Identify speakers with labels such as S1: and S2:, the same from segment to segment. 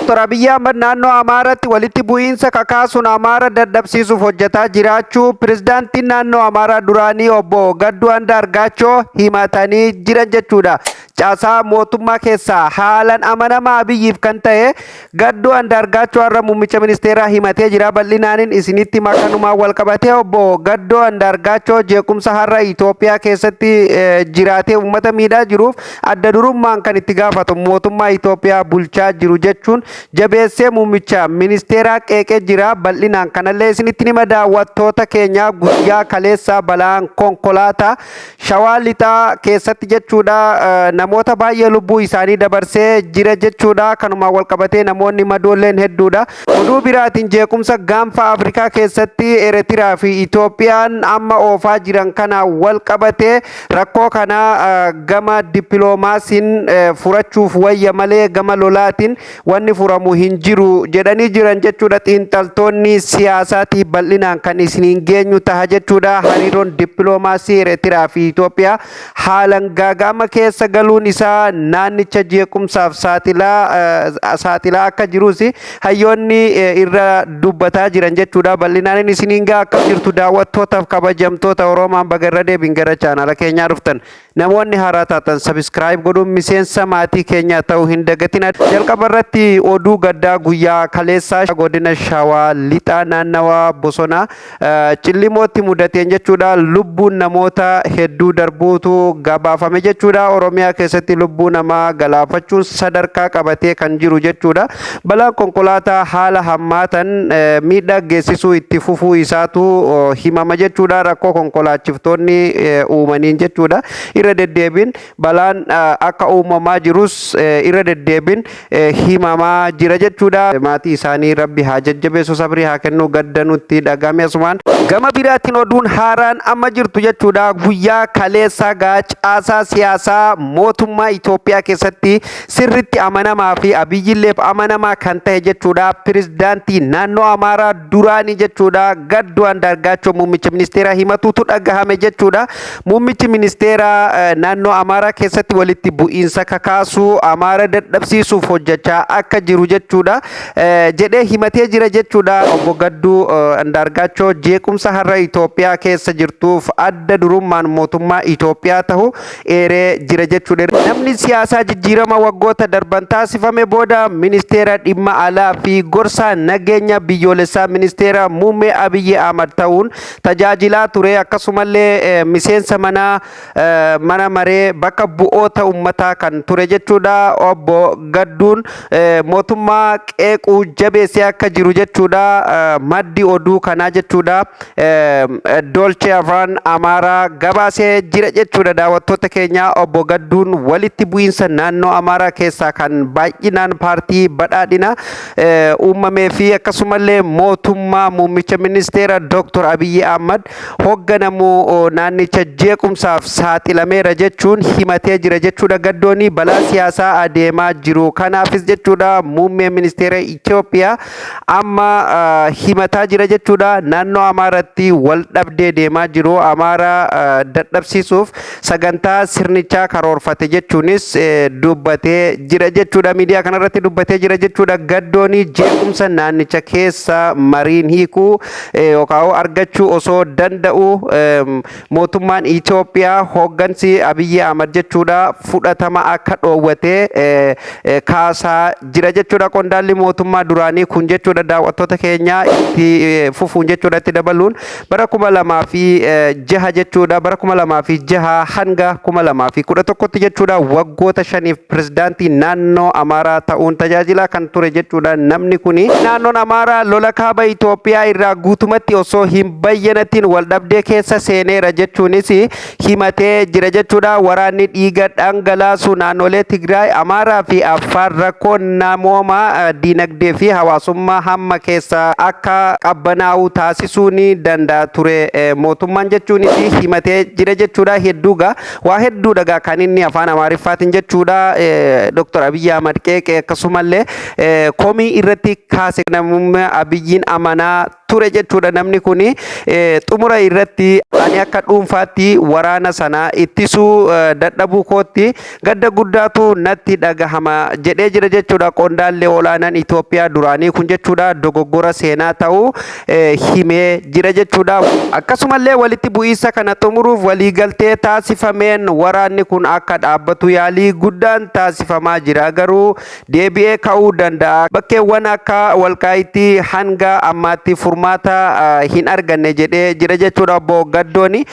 S1: Dr. Abiyyi Ahmad naannoo Amaaraatti walitti bu'iinsa kakaasuun Amaara dadhabsiisuuf hojjetaa jiraachuu pirezidaantiin naannoo Amaaraa duraanii obbo Gadduu Andaargaachoo himatanii jiran jechuudha. Caasaa mootummaa keessaa haalan amanamaa Abiyyiif kan ta'e Gadduu Andaargaachoo har'a muummicha ministeeraa himatee jira. Bal'inaanin isinitti makanumaan wal qabatee obbo Gaddoo Andaargaachoo jeequmsa har'a Itoophiyaa keessatti jiraatee uummata miidhaa jiruuf adda durummaan kan itti gaafatu mootummaa Itoophiyaa bulchaa jiru jechuun jabeessee muummicha ministeeraa qeeqee jira. Bal'inaan kanallee isinitti hima daawwattoota keenya. Guyyaa kaleessaa balaan konkolaataa Shawaa Lixaa keessatti jechuudha namoota baay'ee lubbuu isaanii dabarsee jira jechuudha. Kanumaan wal qabatee namoonni madoolleen hedduudha. Oduu biraatiin jeequmsa gaanfa Afrikaa keessatti Eretiraa fi Itoophiyaan amma oofaa jiran kana wal qabatee rakkoo kana gama dippiloomaasiin furachuuf wayya malee gama lolaatiin wanni furamu hin jiru jedhanii jiran jechuudha. Xiinxaltoonni siyaasaatii bal'inaan kan isiniin geenyu taha jechuudha. Hariiroon dippiloomaasii Eretiraa fi Itoophiyaa haalan gaaga'ama keessa galuun isaa naannicha jeequmsaaf saaxilaa akka jirus hayyoonni irra dubbataa jiran jechuudha. Bal'inaan isiniin ga'a. Akkam jirtu daawwattootaaf kabajamtoota Oroomaan? Baga irra deebiin gara chaanala keenyaa dhuftan. Namoonni haaraa taatan subscribe godhuun miseensa maatii keenyaa ta'uu hin dagatina. Jalqaba irratti oduu gaddaa guyyaa kaleessaa godina Shawaa Lixaa naannawaa bosonaa Cillimootti mudateen jechuudha. Lubbuun namoota hedduu darbuutu gabaafame jechuudha. Oromiyaa keessatti lubbuu namaa galaafachuun sadarkaa qabatee kan jiru jechuudha. Balaan konkolaataa haala hammaatan miidhaa geessisuu itti fufuu isaatu himama jechuudha. Rakkoo konkolaachiftoonni uumaniin jechuudha. Irra deddeebiin balaan akka uumamaa jirus irra deddeebiin himamaa jira jechuudha. Maatii isaanii Rabbi haa jajjabeessu, sabrii haa kennu, gadda nutti dhagahame asumaan. Gama biraatiin oduun haaraan amma jirtu jechuudha. Guyyaa kaleessaa gaa caasaa siyaasaa mootummaa Itoophiyaa keessatti sirritti amanamaa fi Abiyyilleef amanamaa kan ta'e jechuudha. Pirezidaantii naannoo Amaaraa duraanii jechuudha. Gadduu Andaargaachoo muummicha ministeeraa himatuutu dhagahame jechuudha. Muummichi ministeeraa naannoo Amaaraa keessatti walitti bu'iinsa kakaasuu, Amaara dadhabsiisuuf hojjechaa akka jiru jechuudha jedhee himatee jira jechuudha. Obbo Gadduu Andaargaachoo jeequmsa har'a Itoophiyaa keessa jirtuuf adda durummaan mootummaa Itoophiyaa ta'u eeree jira jechuudha. Namni siyaasaa jijjiirama waggoota darban taasifame booda ministeera dhimma alaa fi gorsaa nageenya biyyoolessaa ministeera muummee Abiyyi Ahmad ta'uun tajaajilaa ture, akkasumallee miseensa mana maree bakka bu'oota uummataa kan ture jechuudha. Obbo Gadduun mootummaa qeequu jabeessee akka jiru jechuudha. Maddi oduu kanaa jechuudha. Dolchee Afaan Amaaraa gabaasee jira jechuudha. Daawwattoota keenya, obbo Gadduun walitti bu'iinsa naannoo Amaaraa keessaa kan baay'inaan paartii badhaadhina uumamee fi akkasumallee mootummaa muummicha ministeera Dr. Abiyyi Ahmad hoogganamu naannicha jeequmsaaf saaxilameera jechuun himatee jira jechuudha. Gaddooni balaa siyaasaa adeemaa jiru kanaafis jechuudha muummee ministeera Itoophiyaa amma himataa jira jechuudha. Naannoo Amaaraatti wal dhabdee deemaa jiru Amaara dadhabsiisuuf sagantaa sirnichaa karoorfate jechuunis dubbatee jira jechuudha. Miidiyaa kanarratti dubbatee jira jechuudha. Gaddooni jeequmsa naannicha keessa mariin hiikuu yookaan argachuu osoo danda'u mootummaan Itoophiyaa hooggansi Abiyyi Ahmad jechuudha fudhatama akka dhoowwatee kaasaa jira jechuudha. Qondaalli mootummaa duraanii kun jechuudha, daawwattoota keenya, itti fufuun jechuudha, itti dabaluun bara 2006 jechuudha, bara 2006 hanga 2011tti jechuudha, waggoota 5f pirezidaantii naannoo Amaaraa ta'uun tajaajilaa kan ture jechuudha namni kuni. Naannoon Amaaraa lola kaaba Itoophiyaa irraa guutumatti osoo hin bayyanatiin wal dhabdee keessa seeneera jechuunis himatee jira jechuudha. Waraanni dhiiga dhangalaasu naannolee Tigraay, Amaaraa fi Affaar rakkoo namoomaa, diinagdee fi hawaasummaa hamma keessa akka qabbanaa'u taasisuu ni danda'a ture mootummaan jechuunis himatee jira jechuudha. Hedduugaa waa hedduudha gaa kan inni afaan Amaariffaatiin jechuudha Dr. Abiyyi Ahmad qeeqee akkasumallee komii irratti kaase namummaa Abiyyiin amanaa ture jechuudha. Namni kun xumura irratti, "Ani akka dhuunfaatti waraana sana ittisuu dadhabuu kootti gadda guddaatu natti dhagahama," jedhee jira jechuudha. Qondaallee olaanaan Itoophiyaa duraanii kun jechuudha, dogoggora seenaa ta'uu himee jira jechuudha. Akkasumallee walitti bu'iinsa kana xumuruuf waliigaltee taasifameen waraanni kun akka dhaabbatu yaalii guddaan taasifamaa jira, garuu deebi'ee ka'uu danda'a. Bakkeewwan akka Walqaayitti hanga ammaatti furmaata hin arganne jedhee jira jechuudha obbo Gaddooni.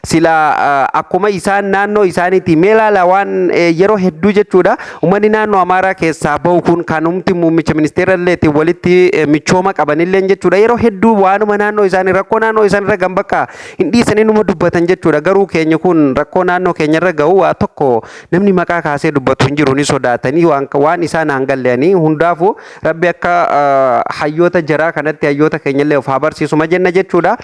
S1: Sila akkuma isaan naannoo isaaniitti mee ilaala, waan yeroo hedduu jechuudha, uummanni naannoo Amaaraa keessaa bahu kun kanumti muummicha ministeera illeetiin walitti michooma qabanillee jechuudha, yeroo hedduu waanuma naannoo isaanii, rakkoo naannoo isaanii irra gan bakka hin dhiisanii numa dubbatan jechuudha. Garuu keenya kun rakkoo naannoo keenya irra gahu waa tokko namni maqaa kaasee dubbatu hin jiru, ni sodaatanii waan isaan hangalleanii. Hundaafuu Rabbi akka hayyoota jaraa kanatti hayyoota keenyallee of haa barsiisu jenna jechuudha.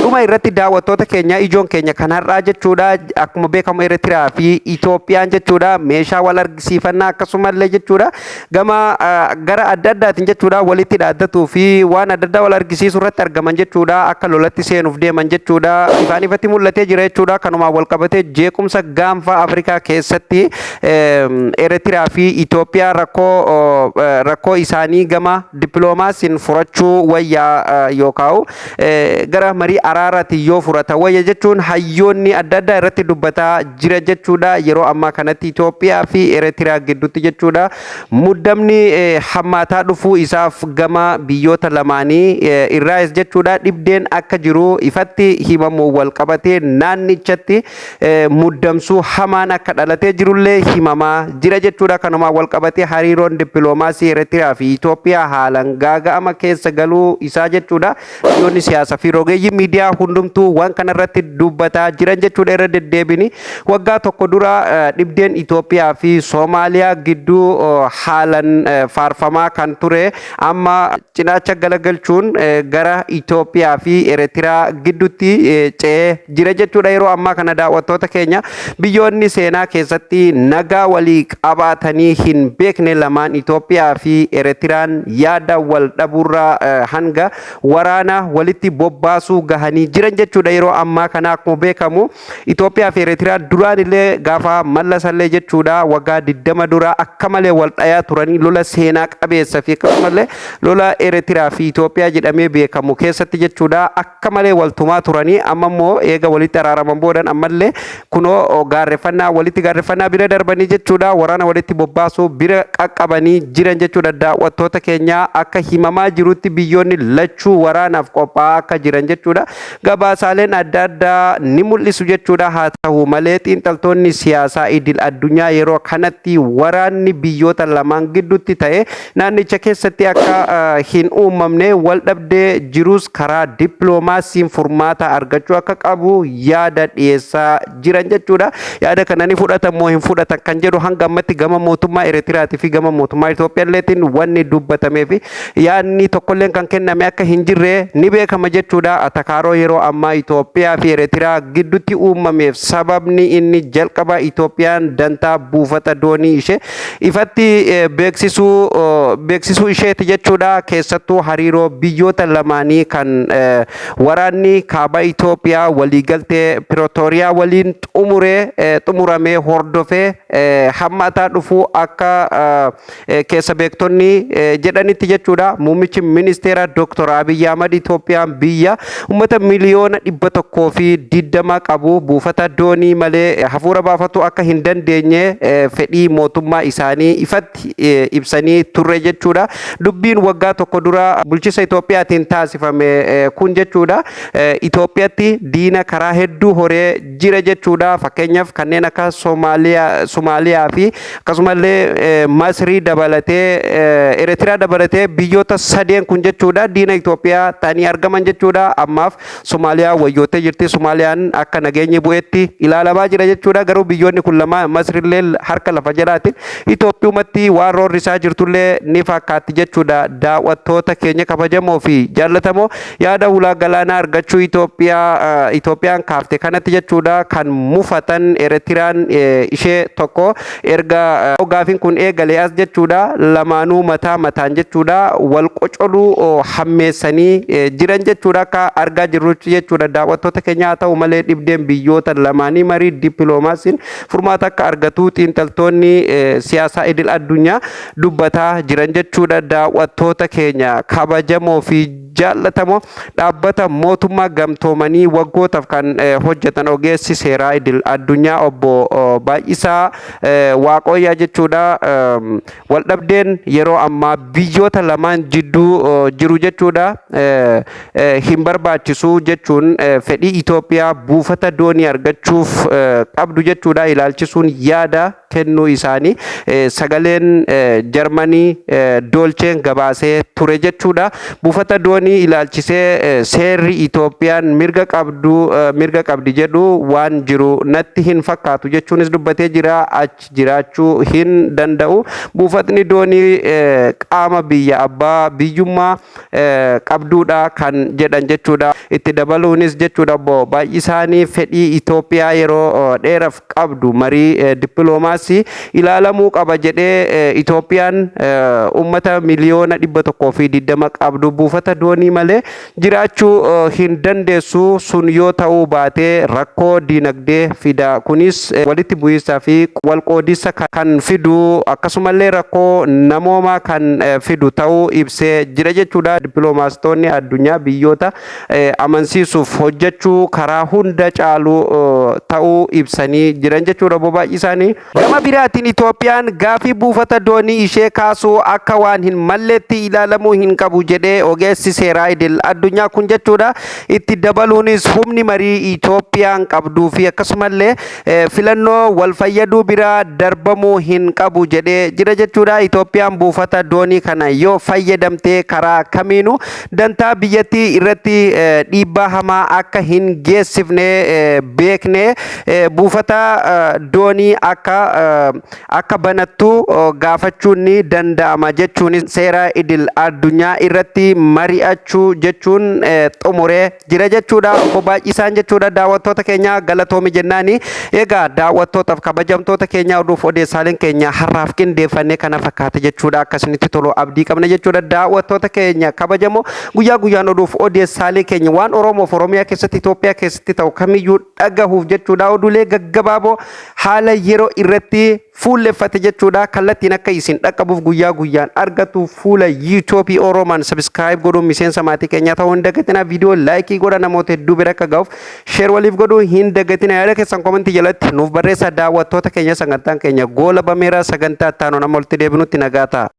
S1: Dhuma irratti, daawwattoota keenya, ijoon keenya kan har'aa jechuudha, akkuma beekamu Eertiraa fi Itoophiyaan jechuudha meeshaa wal argisiifannaa, akkasumallee jechuudha gama gara adda addaatiin jechuudha walitti dhaaddatuu fi waan adda addaa wal argisiisuu irratti argaman jechuudha. Akka lolatti seenuuf deeman jechuudha ifaan ifatti mul'atee jira jechuudha. Kanumaan wal qabatee jeequmsa Gaanfa Afrikaa keessatti Eertiraa fi Itoophiyaa rakkoo isaanii gama dippiloomaasiin furachuu wayyaa yookaan gara marii araaraatiin yoo furatan wayya jechuun hayyoonni adda addaa irratti dubbataa jira jechuudha. Yeroo ammaa kanatti Itoophiyaa fi Eertiraa gidduutti jechuudha muddamni hammaataa dhufuu isaaf gama biyyoota lamaanii irraas jechuudha dhibdeen akka jiru ifatti himamu wal qabatee naannichatti muddamsuu hamaan akka dhalatee jirullee himamaa jira jechuudha. Kanumaan wal qabatee hariiroon dippiloomaasii Eertiraa fi Itoophiyaa haalaan gaaga'ama keessa galuu isaa jechuudha. Biyyoonni siyaasaa fi rogeeyyiin miidiyaa hundumtuu waan kanarratti dubbataa jiran jechuudha irra deddeebini. Waggaa tokko dura dhibdeen Itoophiyaa fi Soomaaliyaa gidduu haalan faarfamaa kan ture amma cinaacha galagalchuun gara Itoophiyaa fi Eertiraa gidduutti ce'ee jira jechuudha. Yeroo ammaa kana, daawwattoota keenya, biyyoonni seenaa keessatti nagaa walii qabaatanii hin beekne lamaan, Itoophiyaa fi Eertiraan, yaada wal dhabuurraa hanga waraana walitti bobbaasuu gahanii jiran jechuudha. Yeroo ammaa kana akkuma beekamu Itoophiyaa fi Eertiraan duraan illee gaafa Mallasallee jechuudha waggaa 20 dura akka malee wal dhayaa turanii, lola seenaa qabeessa fi akkasumallee lola Eertiraa fi Itoophiyaa jedhamee beekamu keessatti jechuudha akka malee wal tumaa turanii. Amma immoo eega walitti araaraman boodan ammallee kunoo gaarreeffannaa walitti gaarreeffannaa bira darbanii jechuudha waraana walitti bobbaasuu bira qaqqabanii jiran jechuudha. Daawwattoota keenya, akka himamaa jirutti biyyoonni lachuu waraanaaf qophaa'aa akka jiran jechuudha gabaasaaleen adda addaa ni mul'isu jechuudha. Haa ta'u malee, xiinxaltoonni siyaasaa idil addunyaa yeroo kanatti waraanni biyyoota lamaan gidduutti ta'e naannicha keessatti akka hin uumamne, wal dhabdee jirus karaa dippiloomaasiin furmaata argachuu akka qabu yaada dhiyeessaa jiran jechuudha. Yaada kana ni fudhatan moo hin fudhatan kan jedhu hanga ammatti gama mootummaa Eertiraatii fi gama mootummaa Itoophiyaaleetiin wanni dubbatamee fi yaadni tokkolleen kan kenname akka hin jirre ni beekama jechuudha. Atakaaroo yeroo ammaa Itoophiyaa fi Eertiraa gidduutti uumameef sababni inni jalqaba Itoophiyaan dantaa buufata doonii ishee ifatti beeksisuu isheeti jechuudha. Keessattuu hariiroo biyyoota lamaanii kan waraanni kaaba Itoophiyaa waliigaltee Pirootooriyaa waliin xumuree xumuramee hordofee hammaataa dhufuu akka keessa beektonni jedhanitti jechuudha. Muummichi ministeera Dr. Abiyyi Ahmad Itoophiyaan biyya uummata 120,000,000 qabu buufata doonii malee hafuura baafatu akka hin dandeenye fedhii mootummaa isaanii ifatti ibsanii turre jechuudha. Dubbiin waggaa tokko dura bulchiinsa Itoophiyaatiin taasifame kun jechuudha Itoophiyaatti diina karaa hedduu horee jira jechuudha. Fakkeenyaaf kanneen akka Somaaliyaa fi akkasumallee Masrii dabalatee, Eertiraa dabalatee, biyyoota sadeen kun jechuudha diina Itoophiyaa ta'anii argaman jechuudha. Ammaaf Somaaliyaa wayyoottee jirti. Somaaliyaan akka nageenyi bu'etti ilaalamaa jira jechuudha. Garuu biyyoonni kun lama, Masrillee harka lafa jalaatiin Itoophiyumatti waan roorrisaa jirtullee ni fakkaatti jechuudha. Daawwattoota keenya kabajamoo fi jaallatamoo, yaada ulaa galaanaa argachuu Itoophiyaan kaafte kanatti jechuudha kan mufatan Eertiraan ishee tokko. Erga gaafiin kun eegale as jechuudha lamaanuu lamaanuu mataa mataan jechuudha wal qocoluu hammeessanii jiran jechuudha akka argaa jirrutti jechuudha, daawwattoota keenya. Haa ta'u malee, dhibdeen biyyoota lamaanii marii dippiloomaasiin furmaata akka argatu xiinxaltoonni siyaasaa idil addunyaa dubbataa jiran jechuudha. Daawwattoota keenya kabajamoo fi jaallatamoo, dhaabbata mootummaa gamtoomanii waggootaaf kan hojjetan ogeessi seeraa idil addunyaa obbo Baay'isaa Waaqooyyaa jechuudha, waldhabdeen yeroo ammaa biyyoota lamaan jidduu jiru jechuudha hin barbaachisu jechuun fedhii Itoophiyaa buufata doonii argachuuf qabdu jechuudha ilaalchisuun yaada kennuu isaanii sagaleen Jarmanii Doolcheen gabaasee ture jechuudha. Buufata doonii ilaalchisee seerri Itoophiyaan mirga qabdu mirga qabdi jedhu waan jiru natti hin fakkaatu jechuunis dubbatee jira. Achi jiraachuu hin danda'u. Buufatni doonii qaama biyya abbaa biyyummaa qabduudha kan jedhan jechuudha. Itti dabaluunis jechuudha, obbo Baay'isaanii fedhii Itoophiyaa yeroo dheeraaf qabdu marii dippiloomaasii ilaalamuu qaba jedhee, Itoophiyaan uummata 120,000,000 qabdu buufata doonii malee jiraachuu hin dandeessu. Sun yoo ta'uu baatee rakkoo diinagdee fida. Kunis walitti bu'iinsaa fi walqoodinsa kan fidu, akkasumallee rakkoo namoomaa kan fidu ta'uu ibsee jira jechuudha. Dippiloomaasitoonni addunyaa biyyoota amansiisuuf hojjechuu karaa hunda caalu ta'uu ibsanii jiran jechuudha, obbo Baay'isaanii. Gama biraatiin, Itoophiyaan gaafii buufata doonii ishee kaasuu akka waan hin malleetti ilaalamuu hin qabu jedhee ogeessi seeraa idil addunyaa kun jechuudha. Itti dabaluunis, humni marii Itoophiyaan qabduu fi akkasumallee filannoo wal fayyaduu biraa darbamuu hin qabu jedhee jira jechuudha. Itoophiyaan buufata doonii kana yoo fayyadamtee karaa kamiinuu dantaa biyyattii irratti dhiibbaa hamaa akka hin geessifne beekne buufata doonii akka banattu gaafachuun ni danda'ama jechuun seera idil addunyaa irratti mari'achuu jechuun xumuree jira jechuudha, obbo Baay'isaan jechuudha. Daawwattoota keenya, galatoomi jennaani. Egaa daawwattootaaf kabajamtoota keenya, oduuf odeessaaleen keenya har'aaf qindeeffannee kana fakkaate jechuudha. Akkasinitti tolu abdii qabna jechuudha. Daawwattoota keenya kabajamoo, guyyaa guyyaan oduuf odeessaalee keenya waan Oromoof Oromiyaa keessatti, Itoophiyaa keessatti ta'u kamiyyuu dhagahuuf jechuudha, oduulee gaggabaaboo haala yeroo irratti fuulleffate jechuudha, kallattiin akka isin dhaqqabuuf, guyyaa guyyaan argatu, fuula YouTube Oromaan subscribe godhuun miseensa maatii keenyaa ta'uu hin dagatina. Viidiyoo like godha, namoota hedduu bira akka ga'uuf share waliif godhuu hin dagatina. Yaada keessan comment jalatti nuuf barreessaa. Daawwattoota keenya, sagantaan keenya goolabameera. Sagantaa itti aanu nama walitti deebinutti nagaa ta'a.